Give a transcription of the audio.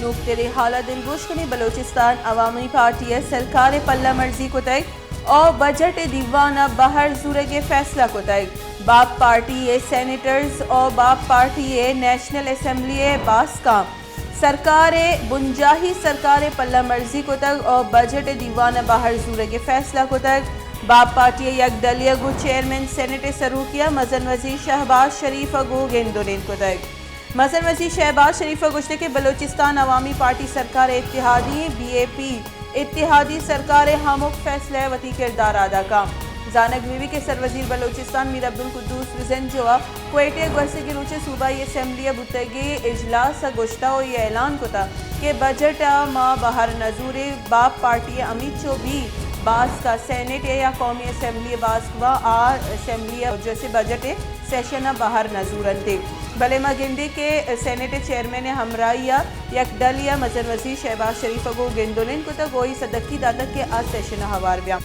نوکتریں حال ءَ دلگوش کنیں۔ بلوچستان عوامی پارٹی ءِ سرکار ءِ پلہ مرزی کتگ ءُ بجٹ ءِ دیوان ءَ بہر زورگ ءِ فیصلہ کتگ۔ باپ پارٹی ءِ سینیٹرز ءُ باپ پارٹی ءِ نیشنل اسمبلی ءِ باسکاں سرکار ءِ بنجاہی سرکار ءِ پلہ مرزی کتگ ءُ بجٹ ءِ دیوان ءَ بہر زورگ ءِ فیصلہ کتگ۔ باپ پارٹی ءِ یک ڈلی ءَ گوں چیئرمین سینیٹ ءِ سروکی ءَ مزن وزیر شہباز شریف ءَ گوں گند ءُ نند کتگ۔ مزن وزیر شہباز شریف ءَ گوشتگ کہ بلوچستان عوامی پارٹی سرکار ءِ اتحادی، بی اے پی اتحادی سرکار ءِ ہمک فیصلہ ءَ وتی کردار ءَ ادا کنت۔ زانگ بہ بیت کہ سروزیر بلوچستان میر عبدالقدوس بزنجو ءَ کوئٹہ ءَ گوستگیں روچ ءَ صوبائی اسمبلی ءَ بوتگیں اجلاس ءَ گوشتہ ءُ اے اعلان کتہ کہ بجٹ ءَ ما بہر نہ زوریں، باپ پارٹی ءِ ہمیچو بی باسک ءَ سینیٹ ءَ یا قومی اسمبلی ءِ باسک ءَ آ اسمبلی ءَ جیسے بجٹ ءِ سیشن ءَ بہر نہ زورنت، بلے ما گندیں کہ سینیٹ ءِ چیئرمین ءِ ہمراہی ءَ یک ڈلی ءَ مزن وزیر شہباز شریف ءَ گوں گند ءُ نند کتگ ءُ اے سدکی داتگ کہ آ سیشن ءَ ہوار بیاں۔